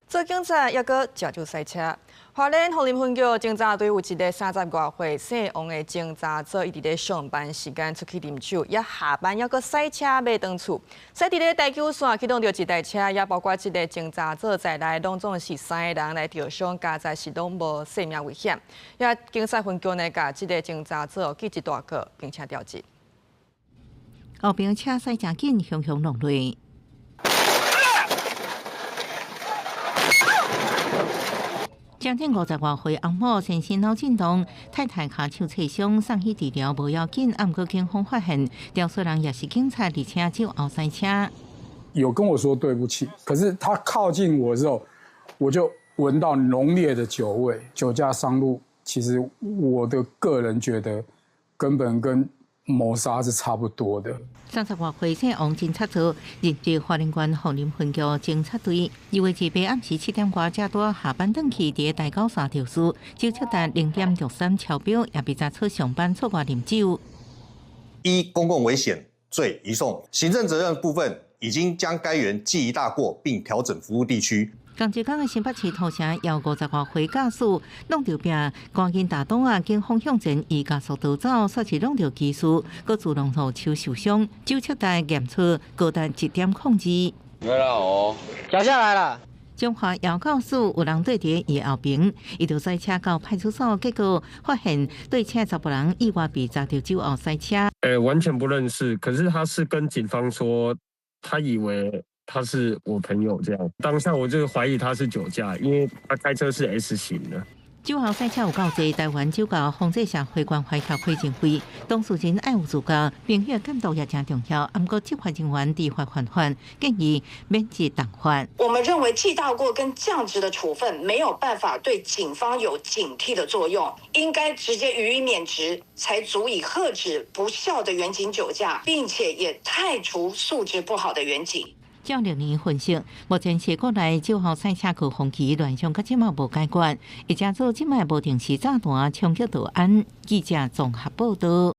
做警察猶閣食酒駛車。花蓮鳳林分局偵查隊有一个三十外歲姓王的偵查組，伊佇咧上班時間出去啉酒，也下班猶閣駛車欲轉厝，駛佇咧台九線去挵著一台車，也包括這个偵查組在內，攏總是三个人來著傷，佳哉是攏無性命危險。也警察分局呢，共這个偵查組記一大過，並且調職。後爿車駛誠緊，雄雄落落。將近五十外歲翁某先生腦震盪，太太跤手挫傷，送去治療無要緊，毋過警方發現，肇事人也是警察，而且酒後駛車。有跟我說對不起，可是他靠近我的時候，我就聞到濃烈的酒味。酒駕上路，其實我的個人覺得根本跟謀殺是差不多的。三十外歲姓王偵查組任職花蓮縣鳳林分局偵察隊，2月28暗時7點外，才拄下班轉去，佇台九線肇事，酒測達0.63超標，也被查出上班出外啉酒。依公共危險罪移送行政責任部分，已經將該員記一大過，並調整服務地區。仝一工的新北市土城，有五十外歲駕駛挵著命，趕緊打擋啊！警方向前，伊加速逃走，煞是挵著機師，閣自動予手受傷，酒測值驗出高達1.02。沒啦哦，掉下來了。彰化姚教授有人對佇伊後爿，伊就駛車到派出所，結果發現對車查埔人意外被查著酒後駛車。完全不認識，可是他是跟警方說，他以為他是我朋友，這樣當下我就懷疑他是酒駕，因為他開車是 S 型的。酒後駛車有夠濟，台灣酒駕防制社會關懷協會認為，當事人愛有自覺，朋友監督也誠重要。毋過執法人員知法犯法，建議免職重罰。我們認為記大過跟降職的處分沒有辦法對警方有警惕的作用，應該直接予以免職，才足以遏止不肖的員警酒駕，並且也汰除素質不好的員警。照歷年分析，目前是國內酒後駛車高峰期亂象，到這馬無解決，而且做這擺無定時炸彈衝擊道安。記者綜合報道。